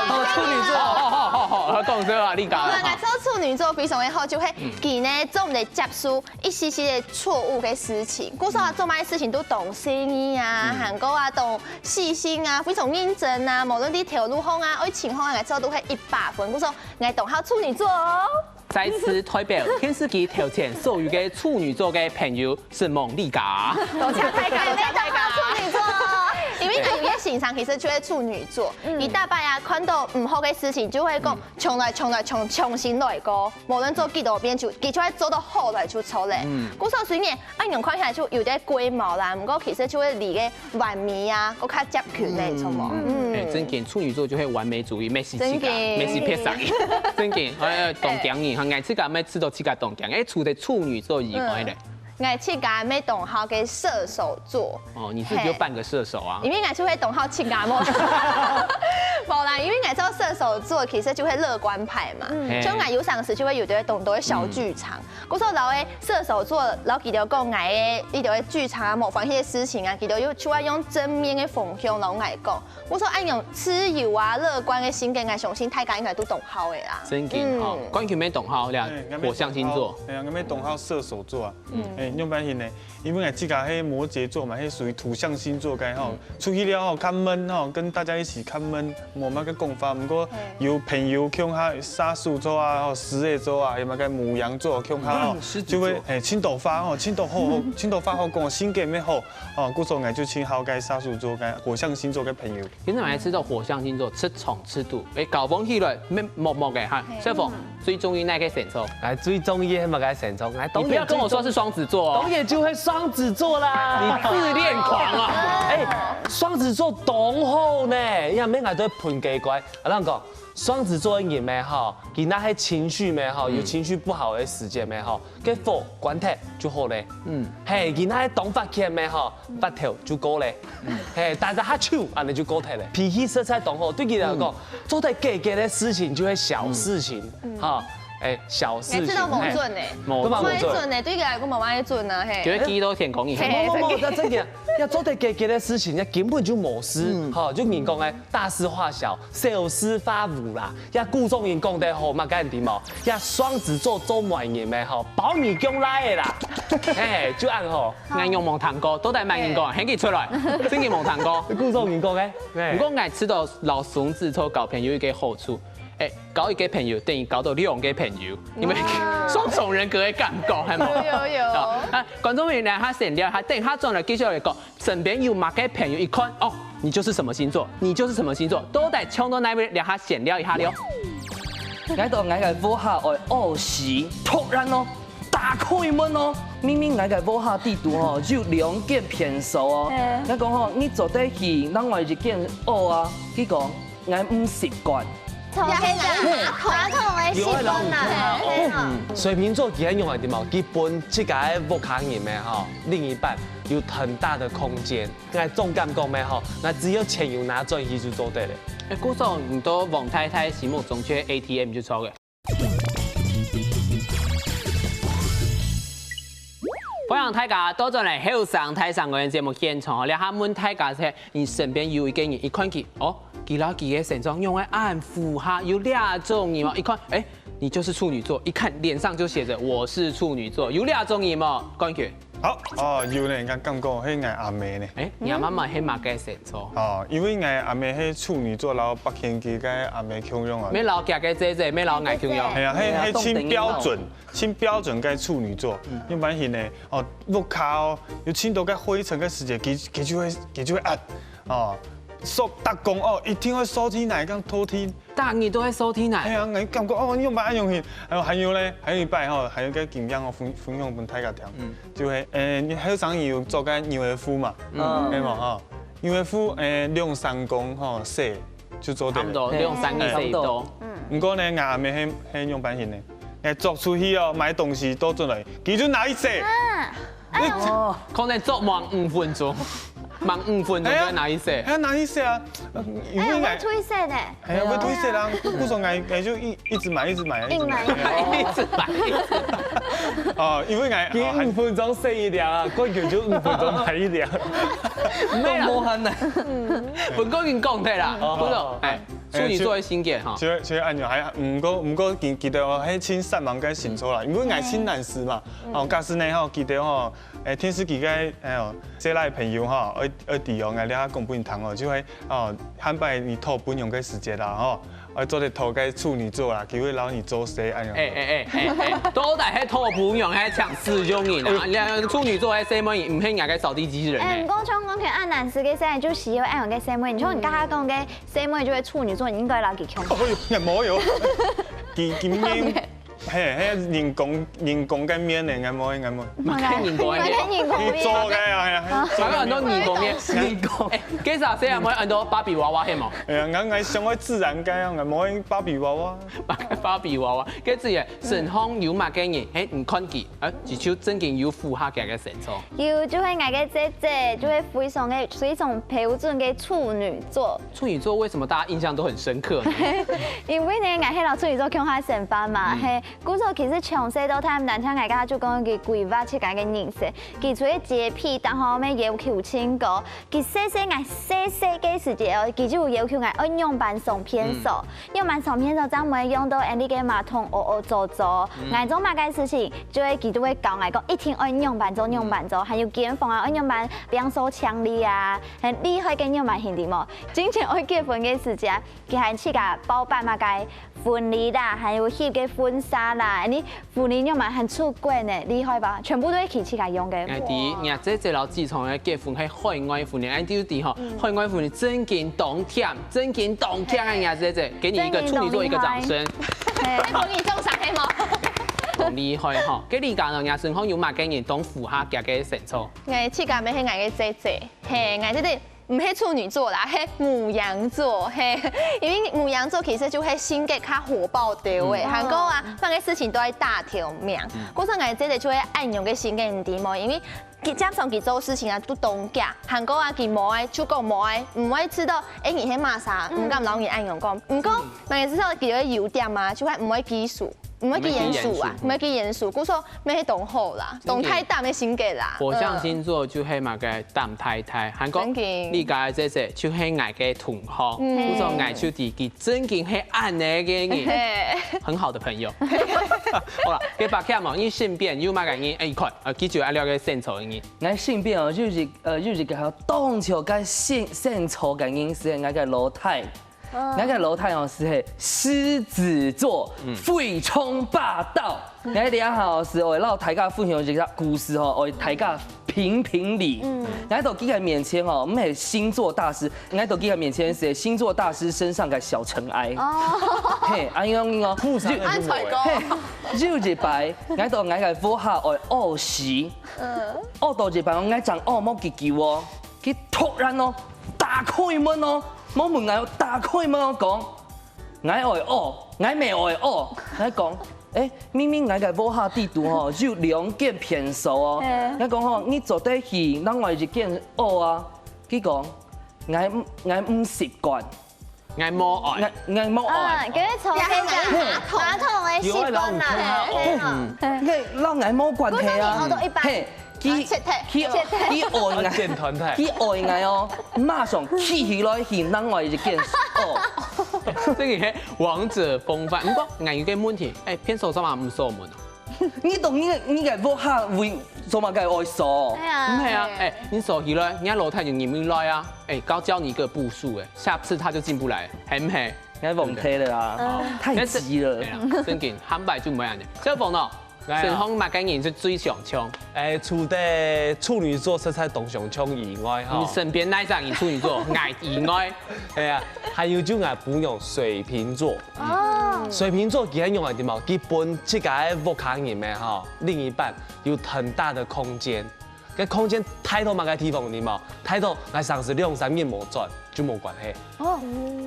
哦，處女座。好好好好好，講這啊，你講。𠊎感覺處女座非常个好，就係佢呢做毋得接受一絲絲个錯誤个事情，故所做麼个事情都當細膩啊，還過啊當細心啊，非常認真啊，無論在頭路項啊、愛情項啊，𠊎做都係一百分，故所𠊎當好處女座哦。 再次代表電視機頭前所有个處女座个朋友，承蒙你家。多謝大家，多謝大家。處女座，因為佢也先生其實就係處女座，嗯。佢大概啊看到毋好个事情就會講，嗯。衝來衝來衝，重新來過，無論做幾多遍就，佢就會做到好來就著咧。嗯。故所雖然恁樣看起來就有點龜毛啦，毋過其實就會離个完美啊，閣較接近咧，嗯。著無？嗯。嗯。哎，真經處女座就會完美主義，乜係自家，真經。乜係別儕。真經，哎，當驚人，哈，𠊎自家乜試著自家當驚，哎，除了處女座以外咧。嗯。 𠊎自家乜當好个射手座。哦，你自己就半個射手啊。嘿。因為𠊎就會當好自家嘛。無啦，因為𠊎做射手座其實就會樂觀派嘛。嗯。嘿。像𠊎有常時就會有兜當多个小劇場。嗯。故所摎个射手座，摎佢兜講𠊎个，佢兜个劇場啊，無歡喜个事情啊，佢兜又就會用正面个方向摎𠊎講。 故所恁樣自由啊、樂觀个性格，𠊎相信大家應該都當好个啦。真經吼，嗯。冠群乜當好咧，哎，𠊎乜火象星座。當好，哎呀，𠊎乜當好射手座啊。嗯。哎，仰般形呢？因為𠊎自家係摩羯座嘛，係屬於土象星座个吼。嗯。出去了吼，較悶吼，跟大家一起較悶，無麼个講法。毋過有朋友共下射手座啊，吼，獅子座啊，有麼个牡羊座共下吼，嗯，獅子座。就會，哎，盡多話吼，盡多好，盡多話好講，性格乜好。 哦，故所𠊎就盡好該射手座、該火象星座个朋友。今日𠊎試著火象星座出場出肚，哎，交往起來，乜默默个哈。嘿。小鳳，最中意哪個星座？哎，最中意係麼个星座？哎，你不要跟我說是雙子座哦。當然就係雙子座啦。你自戀狂啊！哎，雙子座當好呢，因為𠊎都會噴雞乖。啊，𠊎講，雙子座个人咩吼，佢若係情緒咩吼，有情緒不好个時節咩吼， 該火關忒就好咧。嗯。嘿，佢若係當發譴咩吼，發頭就過咧。嗯。嘿，打隻哈啾，恁呢就過忒咧。脾氣實在當好，對佢來講，嗯。做得解決个事情就係小事情，嗯。哈，哎，小事情，哎，這都無準欸。嘿。無準。無準欸，對佢來講無麼个準啊，嘿。就會記到天光日。嘿，無，無，無，真个，要做得解決个事情，那根本就無事，嗯。哈，就人講个，大事化小， 小事化無啦，這古早人講得好嘛，該你知無？這雙子座做媒人个吼，包你降倈仔啦。哎，就恁好。𠊎仰無聽過，到底麼人講，喊佢出來，真經無聽過。古早人講个。哎。毋過𠊎試著摎雙子座交朋友一個好處，哎，交一個朋友等於交到兩個朋友，因為雙重人格个感覺，係無？有，有，有。好，啊，觀眾朋友呢，佢先尞，佢等下轉來繼續來講。 身邊有麼个朋友一看，哦，你就是什麼星座，你就是什麼星座，到底衝到哪位，這下先尞一下了。𠊎到𠊎个屋下愛屙屎，突然哦，打開門哦，明明𠊎个屋下底肚哦，有兩間便所哦。嗯。𠊎講吼，你做得去另外一間屙啊，佢講，𠊎毋習慣。也係馬桶，馬桶个習慣嘛，有啊，嘿，嘿，哦。嗯，水瓶座佢恁樣个對無？佢分自家个屋下人咩吼，另一半有很大的空間。 𠊎總感覺咩吼，𠊎只要錢有拿轉去就做得了。哎，故所你到王太太心目中就係A T M就著个。歡迎大家倒轉來後生大聲公个節目現場哦！這下問大家係，你身邊有一個人，一看佢，哦，佢摎佢个星座仰會恁符合，有這種人無？一看，哎，你就是處女座，一看臉上就寫著我是處女座，有這種人無？冠群。 好，哦，有呢，𠊎感覺係𠊎阿姆呢。哎，你阿姆係麼个星座？哦，因為𠊎阿姆係處女座，摎白天佢个阿姆共樣啊。乜摎佢个姐姐，乜�øl𠊎共樣。係啊，係，係盡標準，盡標準个處女座。嗯。仰般形呢？哦，屋下哦，有盡多个灰塵个時節，佢，佢就會，佢就會啊，哦，掃，逐工哦，一定會掃地泥，摎拖地。 逐日都會掃地泥。哎呀，𠊎感覺哦，你仰般恁樣去？還有，還有咧，還有一擺吼，還有個經驗哦，分，分享分大家聽。嗯。就係，呃，你後生有做過牛仔褲嘛？嗯。係無吼？牛仔褲，呃，兩三工吼，洗就做得了。差不多，嘿。兩三日洗一到。嗯。毋過呢，𠊎阿姆係，係仰般形呢？𠊎著出去哦，買東西倒轉來，佢就拿去洗。啊。 哎喲，可能著滿五分鐘，滿五分鐘就拿去洗。哎呀，拿去洗啊！因為𠊎，哎呀，會褪色呢。哎呀，會褪色啦。故所𠊎，𠊎就一，一直買，一直買，一直買。硬買。一直買，一直買。哦，因為𠊎，佢五分鐘洗一條啊，冠群就五分鐘買一條。都無閒呢。分冠群講忒啦，哦，不是，哎，處女座个性格哈。就，就恁樣，還，毋過，毋過，記，記得哦，係盡煞猛个星座啦，因為𠊎盡難事嘛。哦，假使呢吼，記得吼，誒，電視機个，哎喲，細賴朋友吼，愛愛知哦，𠊎這下講分你聽哦，就係哦，下擺你討餔娘个時節啦吼，愛做得討个處女座啦，佢會摎你做事，哎喲。哎哎哎哎哎，到底係討餔娘還係請使用人啊？你看處女座个細妹，毋係人家个掃地機器人哎，呢毋。過像講起恁難事个事，就需要恁樣个細妹。你像你剛剛講个細妹，就係處女座，你應該摎佢共。哦喲，也無喲，佢佢面，嘿，嘿，人工人工个面呢，𠊎無，𠊎無。嘛看人工个我。看你你做个講。啊，哎呀，還有很多人工个，人工。哎，介紹誰啊？有很多芭比娃娃係無？哎呀，𠊎𠊎想愛自然个啊，𠊎無芭比娃娃。芭比娃娃，該自己身項有麼个人，嘿，你看佢，哎，就正經有符合佢个星座。有，就係𠊎个姐姐，就係非常个非常標準个處女座。處女座為什麼大家印象都很深刻呢？因為呢，𠊎係摎處女座共下生活嘛，嘿，故所其實從細到大，毋單淨𠊎家就講佢規劃自家个人生，佢除了潔癖，然後咩要求盡高，佢細細𠊎細細个時節哦，佢就要求𠊎愛仰般上便所，仰般上便所正毋會用到𠊎俚个馬桶屙屙糟糟。𠊎做麼个事情，就會佢都會教𠊎講，一定愛仰般做仰般做，還有間房啊，愛仰般摒掃淨俐啊，很厲害个仰般兄弟嘛。進前愛結婚个時節， 佢還自家包辦麼个婚禮啦，還有翕个婚紗啦，你婚禮仰般還出國呢，厲害吧？全部都係佢自家用个。哎，第一，你看姐姐摎志聰个結婚係海外婚禮，哎，第二吼，海外婚禮正經當甜，正經當甜啊！你看姐姐，給你一個處女座一個掌聲，係講你中啥係無？當厲害吼。該你家呢？你身項有麼个人當符合佢个星座？𠊎自家乜係𠊎个姐姐，嘿，𠊎姐姐 毋係處女座啦，係牡羊座，嘿，因為牡羊座其實就係性格較火爆兜仔，還過啊，麼个事情都愛打頭名。故所𠊎姐姐就係恁樣个性格，你知無？因為佢加上佢做事情啊，都當遽，還過啊，佢無愛就講無愛，毋會知道，哎，你係麼儕，毋敢摎你恁樣講。毋過，麼个時候佢有個優點嘛，就係毋會拘束，毋會拘嚴肅啊，毋會拘嚴肅，故所乜係當好啦，當大膽个性格啦。火象星座就係麼个 膽大大，還過正經你家个姐姐就係𠊎个同學，故所𠊎就知佢正經係恁樣个人，嘿，很好的朋友。好啦，該白客嘛，你身邊有麼个人？哎，你看，呃，記住啊，了解星座个人。𠊎身邊哦，有一呃有一個當少个星星座个人係𠊎个老弟。𠊎个老弟哦係獅子座，非常霸道。𠊎這下哦係愛摎大家分享一個故事哦，愛大家評評理。𠊎到佢个面前哦，毋係星座大師，𠊎到佢个面前係星座大師身上个小塵埃。嘿，恁樣哦，互相的就無欸。嘿，有一擺，𠊎到𠊎个屋下愛屙屎，屙到一半，𠊎正屙無幾久哦，佢突然哦，打開門哦，無問𠊎，打開門哦講，𠊎愛屙，𠊎乜愛屙，𠊎講，誒，明明𠊎个屋下底肚吼有兩間便所哦，𠊎講吼，你做得去另外一間屙啊，佢講，𠊎毋，𠊎毋習慣。 𠊎無愛。𠊎𠊎無愛。啊，佢坐該个馬桶个習慣啦，嘿啊。該摎𠊎無關係啊。不是你屙到一半嘿，佢切忒佢佢愛𠊎，剪團體。佢愛𠊎哦，馬上企起來去另外一間哦。這個係王者風範。毋過，𠊎有個問題，誒，便所做麼毋鎖門啊？你懂你你个屋下為做麼个愛鎖？對啊。毋係啊，誒，你鎖起來，人家老太就入毋來啊。誒，教教你一個步數，誒，下次他就進不來，係毋係？應該忘記了啊，太急了哎。呀，正經，坦白就毋會恁樣。小鳳哦，來啊身項麼个人係最相像？誒，除了處女座實在當相像以外，吼，你身邊哪一隻人處女座？𠊎以外，係啊，還有就𠊎餔娘水瓶座。哦，水瓶座佢係仰般个地方？佢分自家个屋下人咩吼，另一半有很大的空間，該空間大到麼个地方，你知無？大到𠊎成時兩三日無轉就無關係。哦，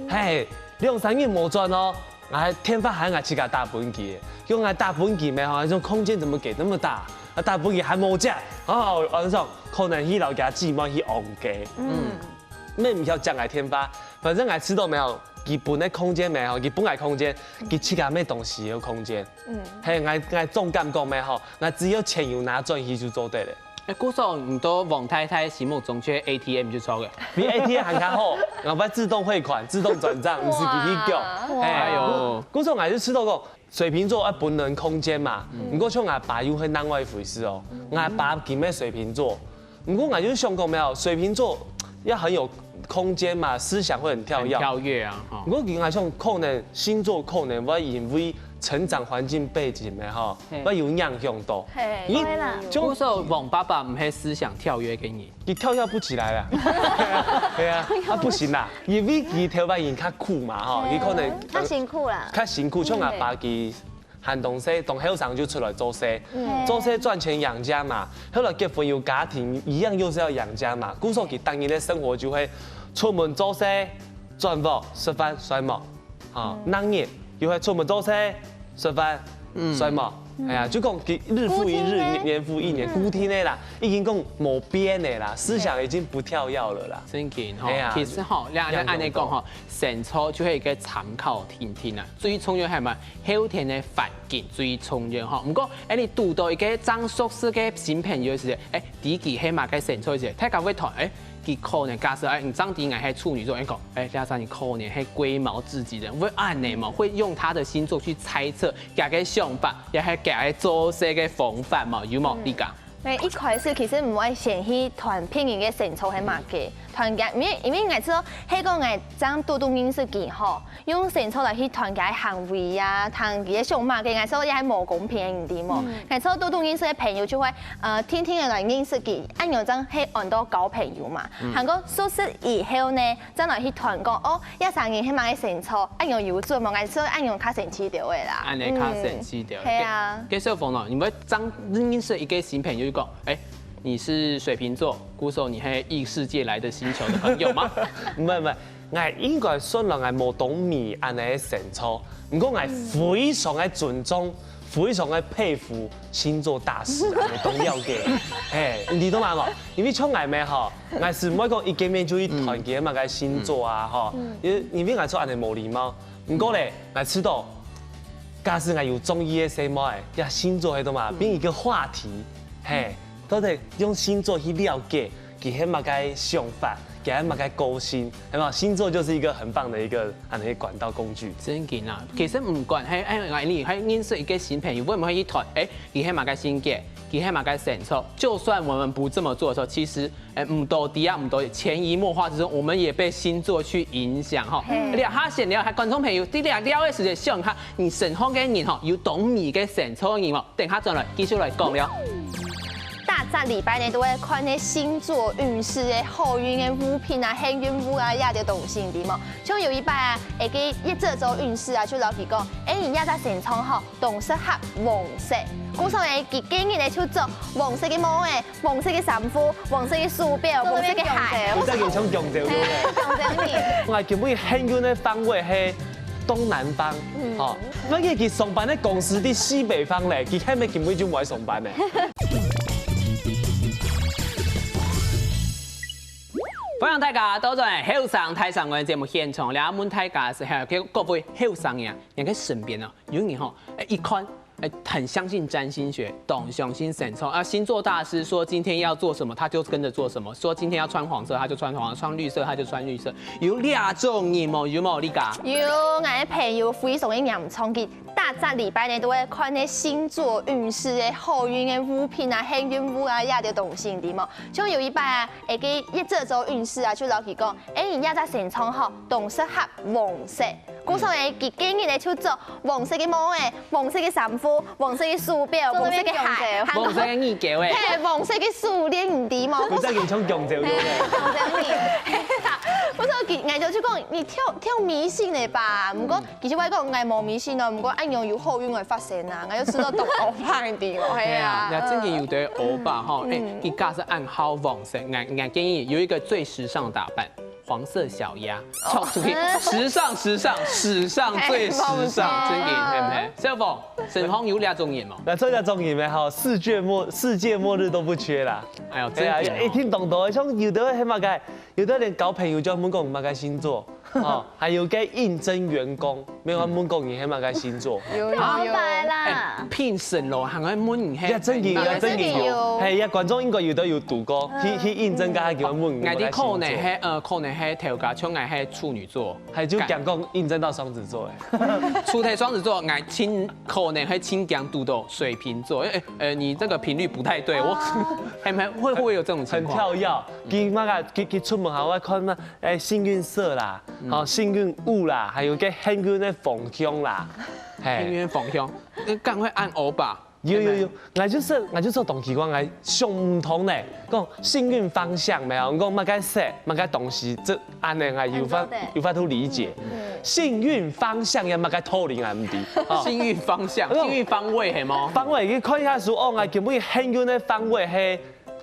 嘿，兩三日無轉哦，𠊎電話還𠊎自家打分佢，用𠊎打分佢咩吼，這種空間怎麼給那麼大？啊，打分佢還無接，哦，晚上可能去摎厥姊妹去戇街。嗯，乜毋曉接𠊎電話，反正𠊎知道咩吼，佢分个空間咩吼，佢分𠊎空間，佢自家乜東西有空間。嗯，嘿，𠊎𠊎總感覺咩吼，𠊎只要錢有拿轉去就做得了。誒，故所你到王太太心目中就係A T M就著了。比A T M還較好，𠊎會自動匯款、自動轉帳，毋使佢去叫。哇哎哎呦，故所𠊎就知道講，水瓶座愛分人空間嘛，毋過像𠊎爸又係另外一回事哦。𠊎爸佢乜水瓶座，毋過𠊎就想講咩哦，水瓶座要很有空间嘛，思想會很跳躍。跳躍啊，哈毋。過佢𠊎想可能星座可能會因為成長環境背景的哈，會有影響到。嘿，咦對啦。就說王爸爸毋係思想跳躍个人，佢跳躍不起來啦。對啊，啊不行啦，因為佢頭擺人較苦嘛哈，佢可能較辛苦啦。較辛苦，像阿爸佢還當細，當後生就出來做事，做事賺錢養家嘛。後來結婚有家庭，一樣又是要養家嘛。故所佢當然的生活就會出門做事、轉屋、食飯、睡目，啊，逐日又會出門做事、食飯、睡目。哎呀，就講佢日復一日，年復一年，固定的啦，已經講無變的啦，思想已經不跳躍了啦。真緊哈。哎呀其實哈，兩个人按呢講哈，星座就係一個參考聽聽啊，最重要係嘛，後天的環境最重要哈。毋過，哎，你堵到一個正熟識个新朋友時，哎，知佢係麼个星座時，大家會談，哎，佢可能假設，哎，你正知𠊎係處女座，哎講，哎，這下你可能係龜毛至極的人，會按呢嘛，會用他的星座去猜測佢个想法，也係佢个做事个方法嘛，有無？你講？哎，一開始其實毋會先去談別人个星座係麼个，談佢，因為因為𠊎知道，係講𠊎正拄拄認識佢吼，用星座來去談佢个行為啊，談佢个想麼个，𠊎知道也係無公平个，你知無？𠊎知道拄拄認識个朋友就會，呃，定定个來認識佢，恁樣正係安到交朋友嘛。還過熟識以後呢，正來去談講，哦，這三人係麼个星座，恁樣有準無？𠊎知道恁樣較生趣兜个啦。按呢較生趣兜。嗯，係啊。跟小鳳呢，你會正認識一個新朋友就講，哎，你是水瓶座，故所你係異世界來的星球的朋友嗎？毋係毋係，𠊎應該算來𠊎無當迷恁呢个星座，毋過𠊎非常个尊重，非常个佩服星座大師啊，我當了解。嘿，你懂嗎？因為像𠊎咩吼，𠊎係毋會講一見面就去談佢麼个星座啊吼，因為因為𠊎做恁呢無禮貌。毋過咧，𠊎知道，假使𠊎有中意个細妹，呀星座係懂嗎？變一個話題，嘿，都得用星座去了解。 佢係麼个想法，佢係麼个個性，係嘛？星座就是一個很棒的一個恁呢管道工具。真緊啊，其實毋管係哎，你係認識一個新朋友，會毋會去談？哎，佢係麼个性格，佢係麼个星座？就算我們不這麼做的時候，其實哎，毋多知啊，毋多，潛移默化之中，我們也被星座去影響哈。嘿這下先了，還觀眾朋友，在這了个時間，想下你身邊个人哈，有當迷个星座个人無？等下轉來繼續來講了。逐隻禮拜呢，都會看个星座運勢个好運个物品啊、幸運物啊，這兜東西，對無？像有一擺啊，一個月做運勢啊，就摎佢講，哎，你這隻星座吼，當適合黃色。故所呢，佢今日呢就著黃色个帽仔、黃色个衫褲、黃色个手錶、黃色个鞋。你真係像強調對不對？強調你。𠊎今晡日幸運个方位係東南方，吼，萬一佢上班个公司在西北方咧，佢係毋係今晡日就毋愛上班咧？歡迎大家倒轉來後生大聲公个節目現場，這問大家係，還有各位後生人，你个身邊哦，有人吼，哎，一看，哎，很相信占星學，當相信星座啊。星座大師說今天要做什麼，他就跟著做什麼；說今天要穿黃色，他就穿黃色；穿綠色，他就穿綠色。有這種人無？有無？你講？有，𠊎个朋友非常个嚴重，佢逐隻禮拜呢都會看个星座運勢个好運个物品啊、幸運物啊，這兜東西，對無？像有一擺啊，一個月做運勢啊，就摎佢講，哎，你這隻星座吼，當適合黃色。故所呢，佢今日呢就著黃色个帽仔、黃色个衫褲、黃色个手錶、黃色个鞋，黃色个耳環哎。嘿，黃色个手鍊，你知無？你真係像強調對不對？我想你，不是佢，𠊎就去講，你忒忒迷信了吧？毋過其實𠊎講，𠊎無迷信哦，毋過恁樣有好運會發生啊，𠊎就試著當好運个，係啊。那真个有个歐巴吼，哎，佢假使恁好黃色，𠊎𠊎建議有一個最時尚打扮，黃色小鴨，衝出去，時尚時尚，史上最時尚，真个，係毋係？小鳳，身邊有這種人無？那這個中意咩？吼，世界末世界末日都不缺啦。哎呦，哎呀，真个哦。一聽懂懂，像有的係麼个，有的連交朋友就問講麼个星座，哦，還有个應徵員工，無人問過你係麼个星座。有有有。白啦。聘審咯，還愛問你係。也真个有，也真个有。係，也觀眾應該有兜有堵過，去去應徵，該佢問你。𠊎知可能係呃，可能係頭家，像𠊎係處女座，還就講講應徵到雙子座誒。除忒雙子座，𠊎盡可能係盡驚堵到水瓶座，誒誒，你這個頻率不太對，我，還還會會不會有這種情況？很跳躍，佢麼个佢佢出門還會看嘛，誒，幸運色啦，好，幸運物啦，還有个幸運个方向啦，幸運方向，該趕快按歐巴。有有有，𠊎就係𠊎就係當奇怪，𠊎想毋通呢，講幸運方向無有，講麼个色，麼个東西，這恁呢𠊎有法有法度理解。幸運方向也麼个道理𠊎毋知。幸運方向，幸運方位係無？方位，你看一下書哦，𠊎根本幸運个方位係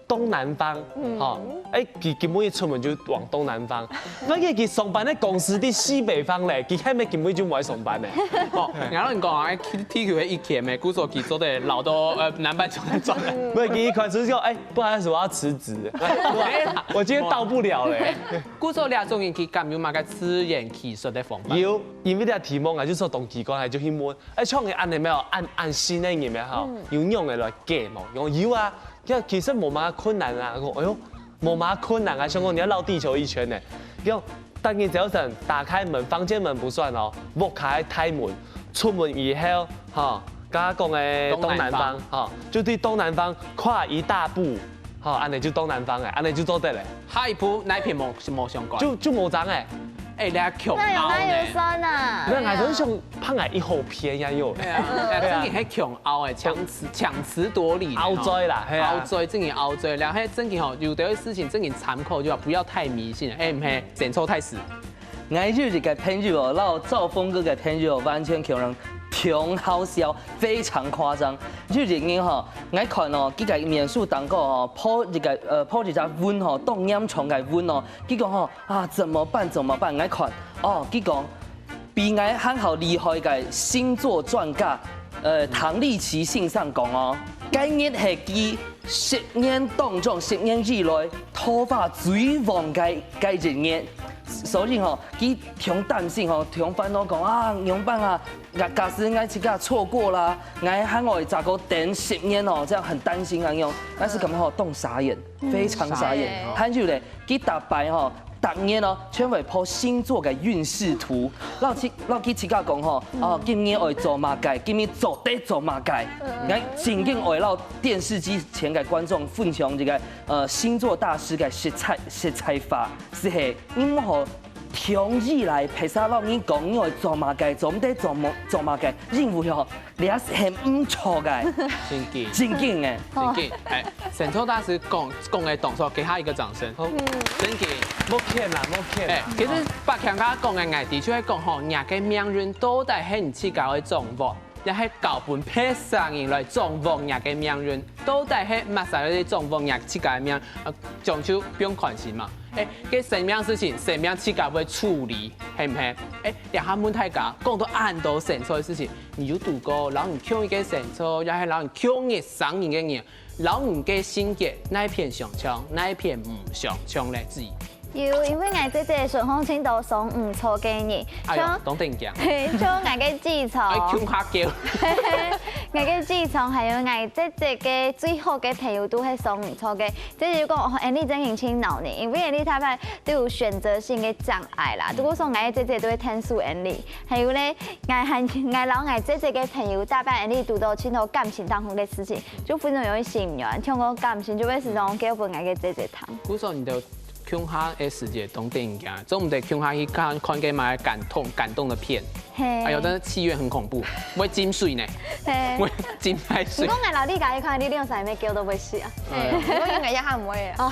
東南方，吼，誒，佢根本一出門就往東南方。那佢佢上班个公司在西北方咧，佢後面根本就無愛上班咧。哦，然後你講啊，踢球个一天咩，故所佢做得老到呃南半球再轉來。不是，佢一開始就誒，不好意思，我要辭職，我今天到不了咧。故所這種人佢敢有麼个自圓其說个方法？有，因為這題目啊，就係當奇怪，就去問，誒，像你恁呢無有，恁恁新个人咩吼，有用个來解無？有有啊。 其實無麼个困難啊，講，哎喲，無麼个困難啊，想講你愛繞地球一圈呢。講，當你只要想打開門，房間門不算哦，屋下个大門，出門以後，哈，剛剛講个東南方，哈，就對東南方跨一大步，哈，恁呢就東南方誒，恁呢就做得咧。下一步哪片無無相關？就就無爭誒。 哎，你還強那有拗呢。那有酸啊？那還是想拍𠊎一後片呀又。對啊，哎，真个係強拗哎，強詞強詞奪理呢。拗嘴啦，係啊。拗嘴，真个拗嘴。然後真个吼，有的事情真个參考就好，不要太迷信。哎，毋係，選錯太死。𠊎有一个朋友哦，摎兆峰哥个朋友完全可能，挺好笑，非常誇張。有一日吼，𠊎看哦，佢个面書當中哦，po一个呃，po一隻文吼，當嚴重个文哦，佢講吼啊，怎麼辦？怎麼辦？𠊎看哦，佢講。 比𠊎還好厲害个星座專家，呃，唐立淇先生講哦，該日係佢十年當中，十年以來桃花最旺个个一日，所以吼，佢挺擔心吼，挺煩惱講啊，仰般啊？假假使𠊎自家錯過啦，𠊎還愛再過等十年哦，這樣很擔心啊，樣。但是感覺吼，當傻眼，非常傻眼。還有咧，佢逐擺吼。 逐年哦，全會po星座个運勢圖，摎佢摎佢自家講吼，哦，今年愛做麼个，今年做得做麼个。𠊎正經愛摎電視機前个觀眾分享一个呃星座大師个實在實在話，就係你毋好聽伊來，別儕摎你講你愛做麼个，做毋得做麼做麼个，因為吼， 這係毋著个。正經。正經个。正經，哎，星座大師講講个動作，給他一個掌聲。好，正經。莫譴啦，莫譴啦。哎，其實百強剛剛講个，𠊎的確講吼，若个命運到底係你自家愛掌握，也係交分別儕人來掌握若个命運，到底係麼儕來掌握若自家个命運，呃，將就不用看心嘛。哎，該生命事情，生命自家會處理，係毋係？哎，這下問大家，講到恁多星座个事情， 你有堵過摎你共一个星座，也係摎你共日生日个人，摎你个性格哪片相像，哪片毋相像咧？子怡。有，因為𠊎姐姐身項盡多雙魚座个人，哎喲，當得人驚。像像𠊎个姊丈，哎，共下噭。𠊎个姊丈還有𠊎姐姐个最好个朋友都係雙魚座个，姐姐就講，哦，恁樣正經盡惱人，因為恁樣大家都有選擇性个障礙啦。如果說𠊎个姐姐都會天數恁樣， 還有咧，𠊎還𠊎摎𠊎姐姐个朋友，逐擺恁樣堵到盡多感情當中个事情，就非常容易心軟，像講感情就會時常交分𠊎个姐姐聽。故所你兜共下个時節當得人驚，做毋得共下去看看个麼个感動感動的片。嘿，哎喲，但是戲院很恐怖，會浸水呢，嘿。會浸太水毋過。𠊎摎你家一塊，你兩儕乜噭到會死啊？嗯，毋過應該一下毋會啊。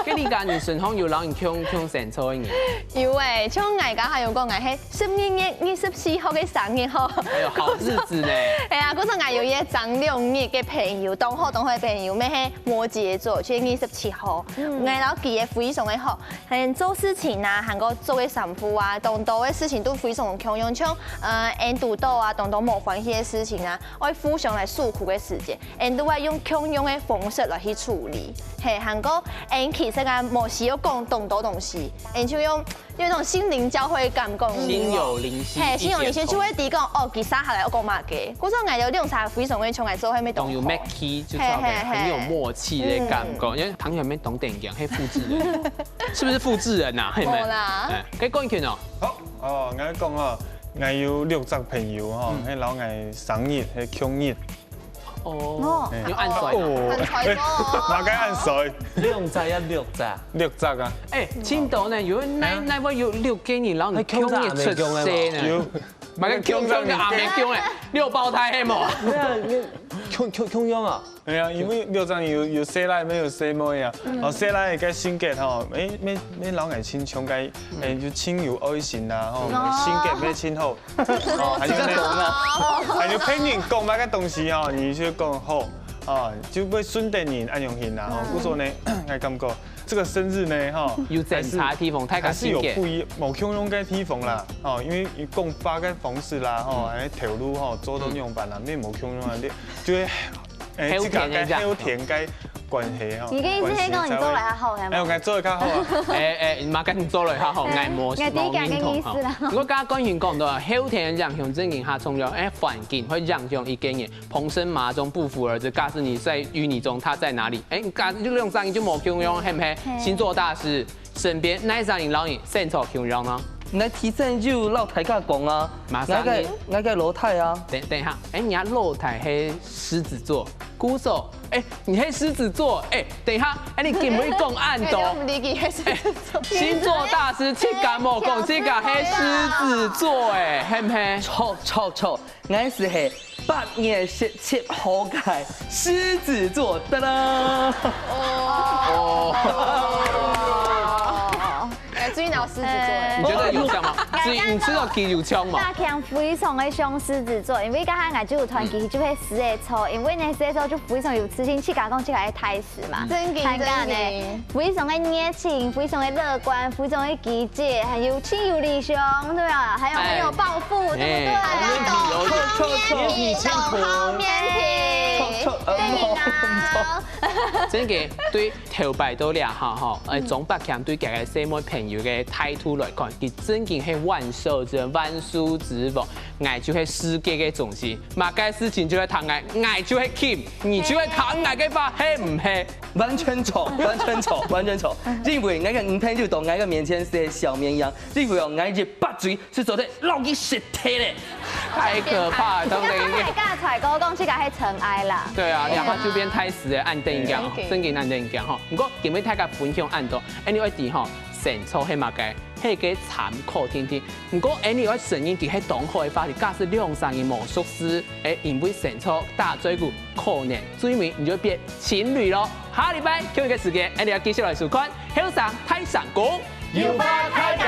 該你家你身項有摎你共共星座个人？有誒，像𠊎家還有講，𠊎係十二月二十四號个生日吼。哎喲，好日子呢。係啊，故所𠊎有一個爭兩日个朋友，當好當好个朋友，乜係摩羯座，就係二十七號。𠊎摎佢个非常會好，連做事情啊，還過做个衫褲啊，當多个事情都非常共樣，像呃，𠊎堵到啊，當多無歡喜个事情啊，愛互相來訴苦个時節，𠊎都會用共樣个方式來去處理。嘿，還過𠊎其實啊，無需要講當多東西，𠊎就用有一種心靈交匯的感覺。心有靈犀，嘿，心有靈犀就會知講，哦，佢接下來愛講麼个。故所𠊎有兩儕非常个像𠊎做伙个同學。當有默契，就特別很有默契的感覺。因為朋友們懂點樣，嘿，複製人，是不是複製人呐？嘿，無啦。哎，可以講一句哦。好，哦，𠊎講哦，𠊎有六隻朋友吼，嘿，然後𠊎生日，嘿，共日。哦，有恁衰啊？哦，很衰哦。哪个恁衰？六隻啊，六隻。六隻啊？哎，青島呢，有人那那位有六个人，然後你共日出世呢？有。 買个共樣个阿妹共哎，六胞胎係無？對啊，你共共共樣啊？哎呀，因為六隻有有細倈，也有細妹啊。哦，細倈个性格吼，每每每老愛親像个，哎，就親有愛心啦吼，性格也親好。哦，還有呢，還有別人講麼个東西吼，你就講好，哦，就會順等人恁樣形啦吼。故所呢，𠊎感覺 這個生日呢，吼，有精差个地方，大家還是有不一無共樣个地方啦，哦，因為講話个方式啦，吼，還有頭路吼，做到樣般啦，也無共樣啊，你就會，哎，這個跟後天个關係吼，你个意思係講你做了較好，係嗎？哎，𠊎做了較好啊。哎哎，嘛跟你做了較好，𠊎無，𠊎理解你个意思啦。不過剛剛冠群講到後天影響真正較重要，哎，環境會影響一個人。 彭生麻中不服而直，假使你在淤泥中，他在哪裡？哎，你假使就兩儕人就無共樣，係毋係？星座大師身邊哪一儕人摎你星座共樣呢？𠊎提前有摎大家講啊，𠊎个𠊎个老弟啊。等等一下，哎，你个老弟係獅子座，故所，哎，你係獅子座，哎，等一下，哎，你今晡日講恁多，星座大師自家無講，自家係獅子座，哎，係毋係？著著著， 𠊎就係八月十七號个獅子座，噠啦！哦，哎，最惱獅子座。你覺得有像嗎？所以你知道佢有像嗎？大強非常个像獅子座，因為剛剛𠊎就有團體就會獅子座，因為呢獅子座就非常有自信，自家講自家个大 嘛，真个，還有呢，非常个熱情，非常个樂觀，非常个積極，還有心有理想，對吧？還有很有抱負，對不對？好面皮，老好面皮，對啊。真个，對頭擺到這下吼，誒，鍾伯強對佢个細妹朋友个態度來看，佢真个係萬獸之王，萬獸之王，𠊎就係世界个中心，麼个事情就係聽𠊎，𠊎就係king，你就係聽𠊎个話，係毋係？ 完全著，完全著，完全著。因為𠊎个女朋友到𠊎个面前係小綿羊，因為哦，𠊎一擘嘴就做得摎佢食忒咧。太可怕了，當然應該。大家才講講這個係塵埃啦。對啊，兩下就變太死了，恁得人驚，真个恁得人驚吼。不過今日大家分享恁多，anyway吼，星座係麼个？ 係个參考定定。毋過，anyway承認佢係當好个話題，假使兩儕人無熟識，誒，因為星座打嘴鼓，可能最尾你就變情侶咯。下禮拜共一個時間，anyway繼續來收看《後生大聲公》，有話大家